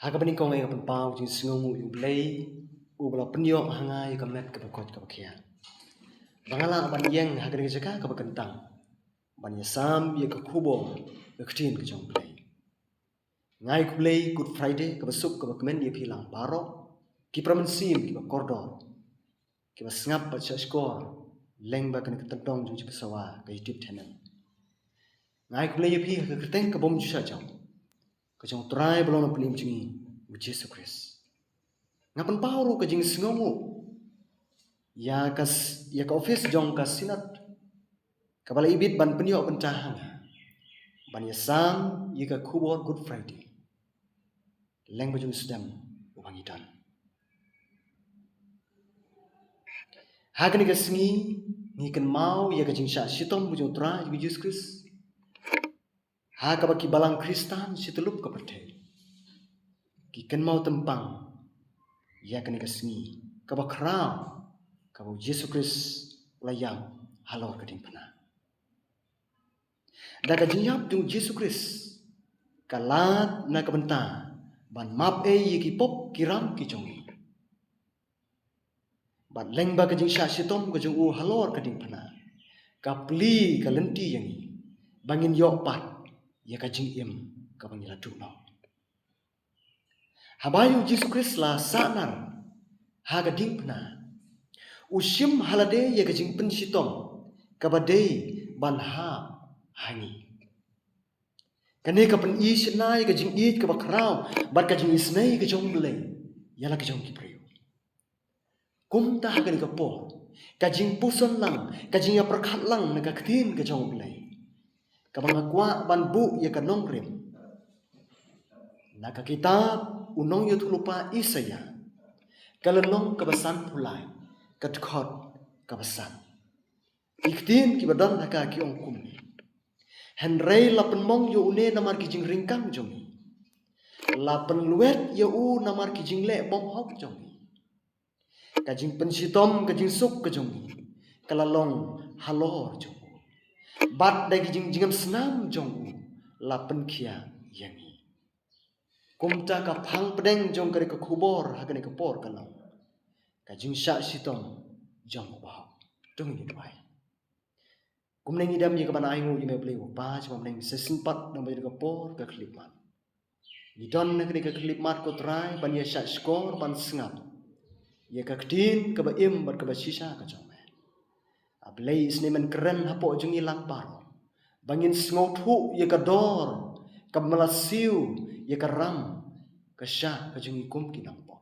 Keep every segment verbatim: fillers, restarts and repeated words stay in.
Ha kaba nyngkong nga pynpaw ka jingsngewnguh ïa U Blei, uba la pynïoh ha nga ïa ka met kaba koit kaba khiah, ba nga lah ban ïeng ha kane ka jaka kaba kyntang ban ïasam ïa ka khubor, ka ktien ka jong U Blei. Nga ai khublei Good Friday kaba suk kaba kmen ïa phi lang baroh, ki para mynsiem kiba kordor, kiba sngap bad shahshkor lyngba kane ka tyndong jong jingpynsawa ka YouTube channel. Nga ai khublei ïa phi ha ka kyrteng ka bym ju shah jop, ka jong U Trai ba long Nongpynim jong ngi, U Jisu Khrist. Nga pynpaw ruh ka jingsngewnguh ïa ka s-, ïa ka office jong ka Synod, kaba la ibit ban pynïoh bynta ha nga ban ïasam ïa ka khubor Good Friday lyngba jong u sdang uba ngi don. Ha kane ka sngi ngi kynmaw ïa ka jingshah shitom ka jong U Trai jong ngi U Jisu Khrist, ha kaba ki balang Khristan shi tyllup ka pyrthei ki kynmaw tympang ïa kane ka sngi kaba khraw, kaba U Jisu Khrist u la ïap halor ka diengphna. Da ka jingïap jong U Jisu Khrist, ka lad na ka bynta ban map ei ïa ki pop ki ram ki jong ngi. Bad lyngba ka jingshah shitom ka jong u halor ka diengphna, ka plie ka lynti ïa ngi ba ngin ïoh pat ïa ka jingim kaba ngi la duh noh. Haba ïa U Jisu Khrist la sah nar ha ka diengphna, u shim ha lade ïa ka jingpynshitom kaba dei ban hap ha ngi. Kane ka pyni shynna ïa ka jingïeit kaba khraw bad ka jingisynei ka jong U Blei ïa la ka jong ki briew. Kumta ha kane ka por, ka jingpuson lang, ka jingïapyrkhat lang na ka ktien ka jong U Blei, kaba nga kwah ban buh ïa ka nongrim na ka kitab u nongïathuhlypa Isaïah, ka lynnong kaba sanphew lai, ka dkhot kaba san. Ki ktien kiba don ha ka ki ong kumne: Hynrei la pynmong ïa une namar ki jingryngkang jong ngi, la pynlwet ïa u namar ki jingleh bymhok jong ngi. Ka jingpynshitom, ka jingsuk ka jong ngi, ka la long halor jong u, bad da ki jing, jingem snam jong u la pynkhiah ïa ngi. Kumta ka phang pdeng jong kane ka khubor ha kane ka por ka long ka jingshah shitom jong u bahok. To ngin ïa duwai. Kumne ngi dem ïa ka ban ainguh ïa me Blei U Kpa, sha ba mynne ngi sa sngewthuh pat na ka por ka khyllipmat. Ngi don na kane ka khyllipmat ko Trai ban ïa shahshkor ban sngap ïa ka ktien kaba im bad kaba shisha ka jong me. A Blei, isynei men kren hapoh jong ngi lang baroh ba ngin sngewthuh ïa ka dor kaba me la siew ïa ka ram ka shah ka jong ngi kum ki nongpop,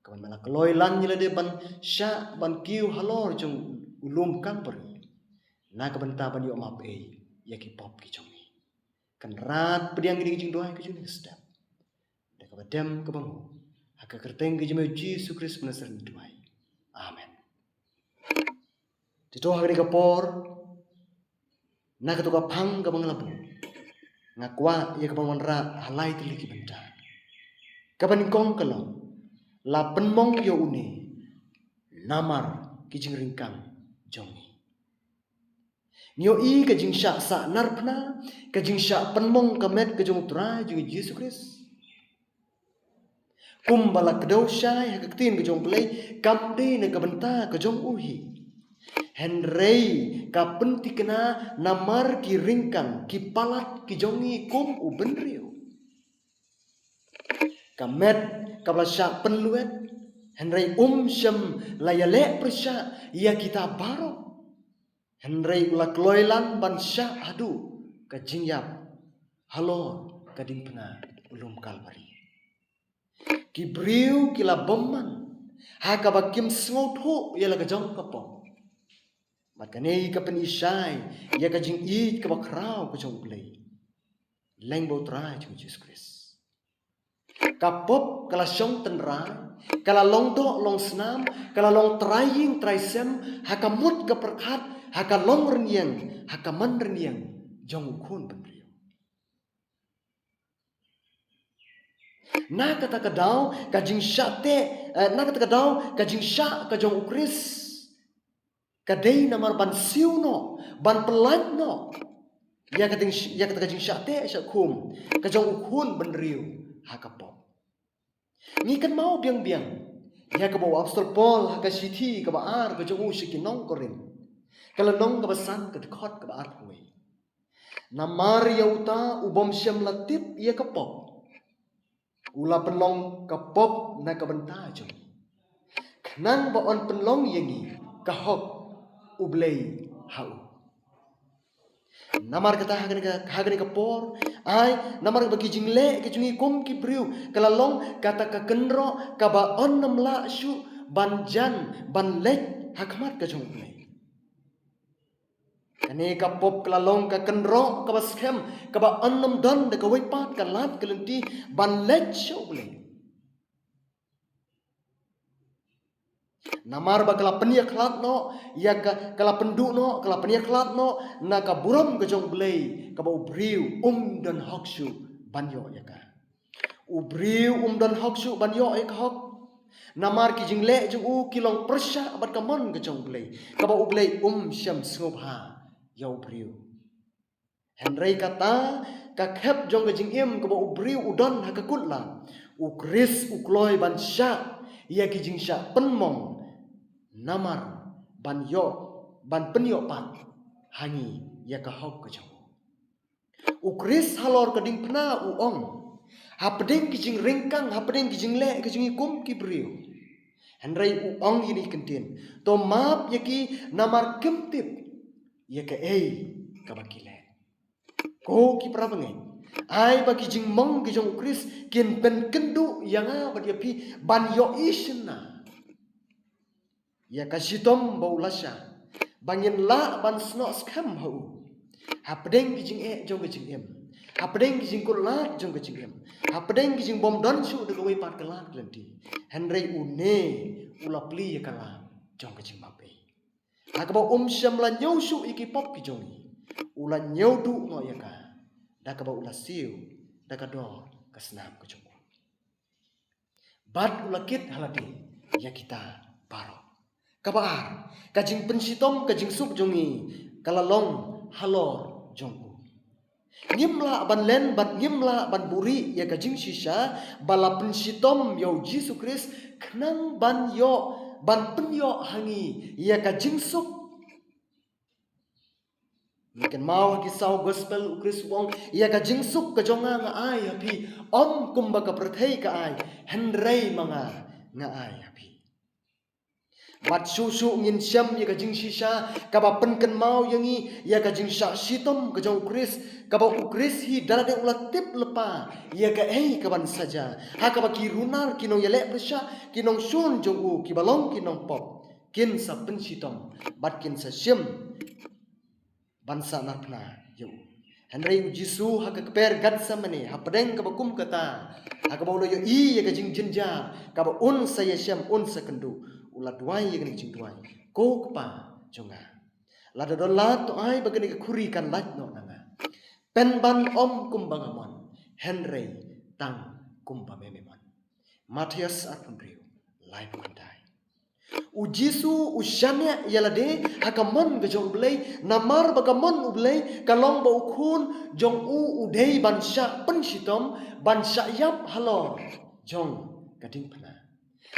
kaba me la kloi lang ïa lade ban shah ban kiew halor jong u lum Kalbari na ka bynta ban ïoh map ei ïa ki pop ki jong ngi. Kynrad pdiang kine ki jingduwai ka jong ngi ka step da kaba dem kaba nguh, ha ka kyrteng ka jong me U Jisu Khrist u Nasaret ngi duwai. Amen. Te to ha kane ka por, na kato ka phang kaba nga la buh, nga kwah ïa ka ban wanrah ha lai tylli ki bynta. Kaba nyngkong ka long, la pynmong ïa une namar ki jingryngkang jong ngi. Ngi ïohi ka jingshah sahnarphna, ka jingshah pynmong ka met ka jong U Trai jong ngi Jisu Khrist, kumba la kdew shai ha ka ktien ka jong U Blei, kam dei na ka bynta ka jong u hi, hynrei ka pynthikna namar ki ryngkang ki palat ki jong ngi kum u bynriew. Ka met kaba la shah pynlwet, hynrei um shym la ïaleh pyrshah ïa kita baroh, hynrei u la kloi lang ban shah haduh ka jingïap halor ka diengphna u lum Kalbari. Ki briew ki la bymman ha kaba kim sngewthuh ïa la ka jong ka pop. Bad kane ka pyni shai ïa ka jingïeit kaba khraw ka jong U Blei lyngba U Trai jong ngi Jisu Khrist. Ka pop ka la shong tynrai, ka la long doh long snam, ka la long trai ïing trai sem ha ka mut ka pyrkhat, ha ka long rynïeng, ha ka man rynïeng jong u khun bynriew. Na kata ka daw ka jingshah teh, eh, na kata ka daw ka jingshah ka jong U Khrist ka dei namar ban siew noh, ban pyllait noh ïa ka jing, ïa kata ka jingshah teh shah khum ka jong u khun bynriew ha ka pop. Ngi kynmaw biang biang ïa kaba u Apostol Paul ha ka shithi kaba ar ka jong u sha ki nong Korinth, ka lynnong kaba san, ka dkhot kaba arphew wei. Namar ïa uta u bym shym la tip ïa ka pop, u la pynlong ka pop na ka bynta jong ngi, khnang ba yn pynlong ïa ngi ka hok U Blei ha u. Namar kata ha kane ka, ha kane ka por, ai, namar ba ki jingleh ki jong ngi kum ki briew ka la long kata ka kynroh kaba yn nym lah shuh ban jan, ban leit ha khmat ka jong U Blei. Kane ka pop ka la long ka kynroh kaba skhem, kaba yn nym don da kawei pat ka lad ka lynti ban leit sha U Blei. Namar ba ka la pynïakhlad noh ïa ka, ka la pynduh noh, ka la pynïakhlad noh na ka burom ka jong U Blei, kaba u briew um don hok shuh ban ïoh ïa ka. U briew um don hok shuh ban ïoh ïa ka hok. Namar ki jingleh jong u ki long pyrshah bad ka mon ka jong U Blei, kaba U Blei um shym sngewbha ïa u briew. Hynrei kata ka khep jong ka jingim kaba u briew u don ha ka kut lad, u Khrist u kloi ban shah ïa ki jingshah pynmong, namar ban ïoh, ban pynïoh pat ha ngi ïa ka hok ka jong u. U Khrist halor ka diengphna u ong, hapdeng ki jingryngkang, hapdeng ki jingleh ki jong ngi kum ki briew. Hynrei u ong ïa kine ki kyntien: To map ïa ki namar kim tip ïa kaei kaba ki leh. Ko ki para bangeit, ai ba ki jingmong ki jong u Khrist kin pynkynduh ïa nga bad ïa phi ban ïohi shynna ïa ka shitom ba u la shah, ba ngin lah ban snoh skhem ha u hapdeng ki jingeh jong ka jingim, hapdeng ki jingkut lad jong ka jingim, hapdeng ki jingbymdon shuh da kawei pat ka lad ka lynti. Hynrei une u la plie ïa ka lad jong ka jingmap ei, ha kaba um shym la ñiew shuh ïa ki pop ki jong ngi, u la ñiew duh noh ïa ka da kaba u la siew da ka dor ka snam ka jong u. Bad u la kit ha lade ïa kita baroh. Kaba ar, ka jingpynshitom ka jingsuk jong ngi ka la long halor jong u. Ngim lah ban len bad ngim lah ban buhrieh ïa ka jingshisha ba la pynshitom ïa u Jisu Khrist, khnang ban ïoh, ban pynïoh ha ngi ïa ka jingsuk. Ngi kynmaw ha ki saw gospel u Khrist u ong, ïa ka jingsuk ka jong nga nga ai ha phi, ym kumba ka pyrthei ka ai, hynrei ma nga, nga ai ha phi. Bad shuh shuh ngin shem ïa ka jingshisha kaba pynkynmaw ïa ngi ïa ka jingshah shitom ka jong u Khrist, kaba u Khrist hi da lade u la tip lypa ïa kaei kaban sa jia, ha kaba ki runar, ki nongïaleh pyrshah, ki nongshun jong u kiba long ki nongpop, kin sa pynshitom bad kin sa shim ban sa narphna ïa u. Hynrei u Jisu ha ka kper Gethsemane, hapdeng kaba kum kata, ha kaba u la ïohi ïa ka jingjynjar kaba un sa ïashem, un sa kynduh, u la duwai ïa kane ka jingduwai: Ko Kpa jong nga, lada don lad to ai ba kane ka khuri kan lait noh na nga. Pynban ym kumba nga mon, hynrei tang kumba me me mon. Mathaios arphew hynriew, laiphew khyndai. U Jisu u shaniah ïa lade ha ka mon ka jong U Blei, namar ba ka mon U Blei ka long ba u khun jong u u dei ban shah pynshitom, ban shah ïap halor jong ka diengphna,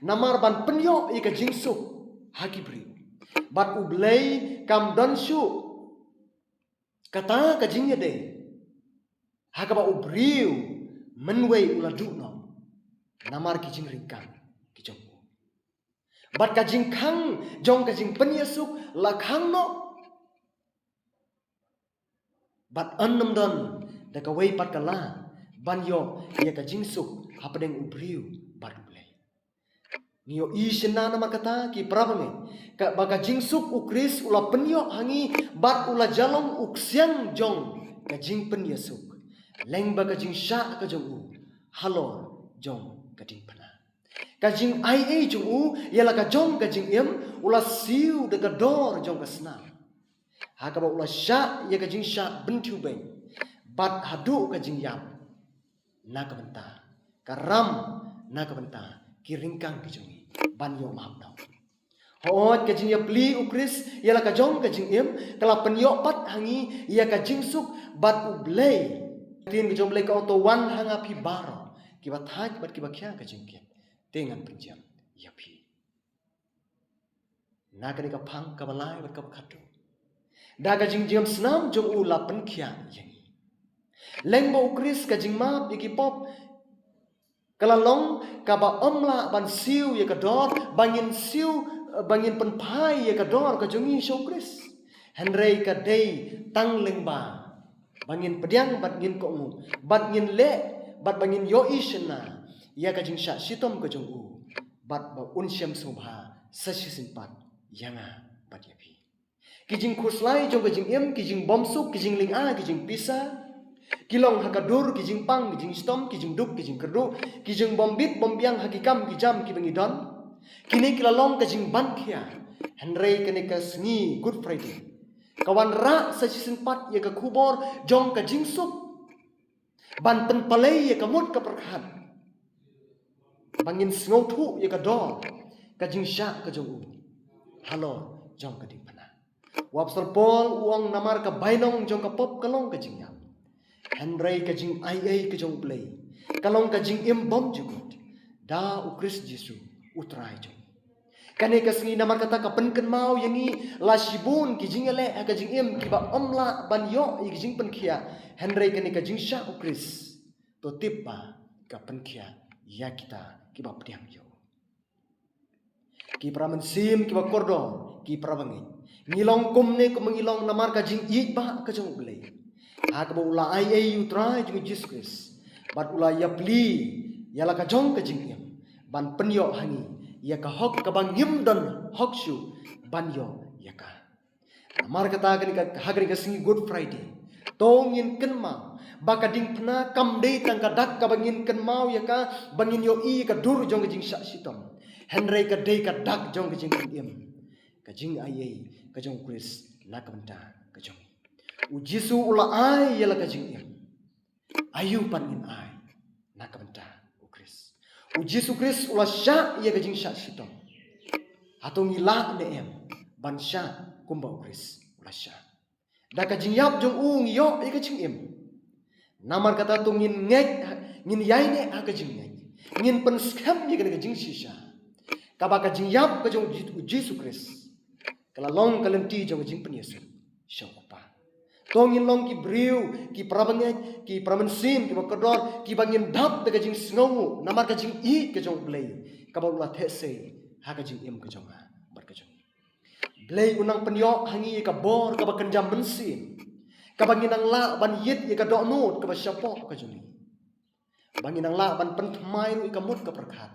namar ban pynïoh ïa ka jingsuk ha ki briew. Bad U Blei kam don shuh kata ka jingïadei ha kaba u briew mynwei u la duh noh namar ki jingryngkang ki jong u. Bad ka jingkhang jong ka jingpynïasuk la khang noh, bad yn nym don da kawei pat ka lad ban ïoh ïa ka jingsuk hapdeng u briew bad U Blei. Ngi ïohi shynna namar kata, ki para bangeit, ka, ba ka jingsuk u Khrist u la pynïoh ha ngi bad u la jia long u ksiang jong ka jingpynïasuk lyngba ka jingshah ka jong u halor jong ka diengphna. Ka jingai ei jong u ïa la ka jong ka jingim u la siew da ka dor jong ka snam, ha kaba u la shah ïa ka jingshah bynthiew beiñ bad haduh ka jingïap na ka bynta, ka ram na ka bynta ki ryngkang ki jong ngi ban ïoh map noh. Hooid, ka jingïapli u Khrist ïa la ka jong ka jingim ka la pynïoh pat ha ngi ïa ka jingsuk bad U Blei. Ktien ka jong U Blei ka ong, to wan ha nga phi baroh kiba thait bad kiba khia ka jingkit, te ngan pynjem ïa phi. Na kane ka phang kaba lai bad kaba khatduh, da ka jingjam snam jong u la pynkhiah ïa ngi. Leng ba u Khrist, ka jingmap ïa ki pop ka la long kaba ym lah ban siew ïa ka dor, ba ngin siew, ba ngin pynphai ïa ka dor ka jong ngi sha u Khrist. Hynrei ka dei tang lyngba ba ngin pdiang bad ngin kohnguh, bad ngin leh, bad ba ngin ïohi shynna ïa ka jingshah shitom ka jong u, bad ba un shem sngewbha sa shisien pat ïa nga bad ïa phi. Ki jingkhuslai jong ka jingim, ki jingbymsuk, ki jinglynga, ki jingpisa, ki long ha ka dur, ki jingpang, ki jingshitom, ki jingduk, ki jingkyrduh, ki jingbymbit bymbiang ha ki kam ki jam kiba ngi don, kine ki la long ka jingban khia. Hynrei kane ka sngi Good Friday ka wanrah sa shisien pat ïa ka khubor jong ka jingsuk, ban pynpalei ïa ka mut ka pyrkhat, ba ngin sngewthuh ïa ka dor ka jingshah ka jong u halor jong ka diengphna. U Apostol Paul u ong, namar ka bainong jong ka pop ka long ka jingïap, hynrei ka jingaiei ka jong u Blei ka long ka jingim bymjukut da u Khrist Jisu, u Trai jong ngi. Kane ka sngi, namar kata, ka pynkynmaw ïa ngi, la shibun ki jingïaleh ha ka jingim kiba ym lah ban ïoh ïa ki jingpynkhiah, hynrei kane ka jingshah u Khrist, to tip ba ka pynkhiah ïa kita kiba pdiang ïa u. Ki para mynsiem kiba kordor, ki para bangeit, ngi long kumne kumba ngi long namar ka jingïeit ba ka jong u Blei, ha kaba u la aiei u Trai jong ngi Jisu Khrist, bad u la ïapli ïa la ka jong ka jingim, ban pynïoh ha ngi ïa ka hok kaba ngim don hok shuh ban ïoh ïa ka. Namar kata, kane ka, ha kane ka sngi Good Friday, to ngin kynmaw ba ka diengphna kam dei tang ka dak kaba ngin kynmaw ïa ka, ba ngin ïohi ïa ka dur jong ka jingshah shitom, hynrei ka dei ka dak jong ka jingim, ka jingaiei ka jong u Khrist na ka bynta ka jong ngi. U Jisu u la ai ïa la ka jingim. Aïu pat ngin ai na ka bynta u Khrist? U Jisu Khrist u la shah ïa ka jingshah shitom. Hato ngi lah ne em ban shah kumba u Khrist u la shah? Da ka jingïap jong u ngi ïoh ïa ka jingim. Namar kata, to ngin ngeit, ngin ïaineh ha ka jingngeit, ngin pynskhem ïa kane ka jingshisha, kaba ka jingïap ka jong u Ji-, u Jisu Khrist ka la long ka lynti jong ka jingpynïasuk sha u Kpa. To ngin long ki briew, ki para bangeit, ki para mynsiem kiba kordor, kiba ngin dap da ka jingsngewnguh namar ka jingïeit ka jong u Blei, kaba u la theh sei ha ka jingim ka jong nga bad ka jong ngi. Blei u nang pynïoh ha ngi ïa ka bor kaba kynja mynsiem, kaba ngin nang lah ban ïit ïa ka dohnud kaba shapoh ka jong ngi, ba ngin nang lah ban pynthymmai ruh ïa ka mut ka pyrkhat,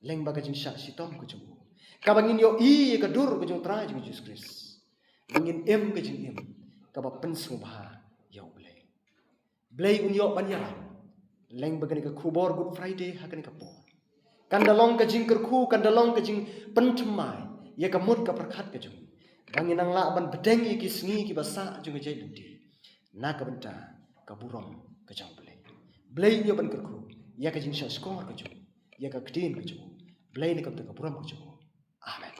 lyngba ka jingshah shitom ka jong u, kaba ngin ïohi ïa ka dur ka jong u Trai jong ngi Jisu Khrist, ba ngin im ka jingim kaba pynsngewbha ïa u Blei. Blei un ïoh ban ïarap lyngba kane ka khubor Good Friday ha kane ka por. Kan da long ka jingkyrkhu, kan da long ka jingpynthymmai ïa ka mut ka pyrkhat ka jong ngi, ba ngin nang lah ban bteng ïa ki sngi kiba sah jong ka jait lynti na ka bynta ka burom ka jong u Blei. Blei un ïoh ban kyrkhu ïa ka jingshahshkor ka jong ngi, ïa ka ktien ka jong u Blei, na ka bynta ka burom ka jong u. Amen.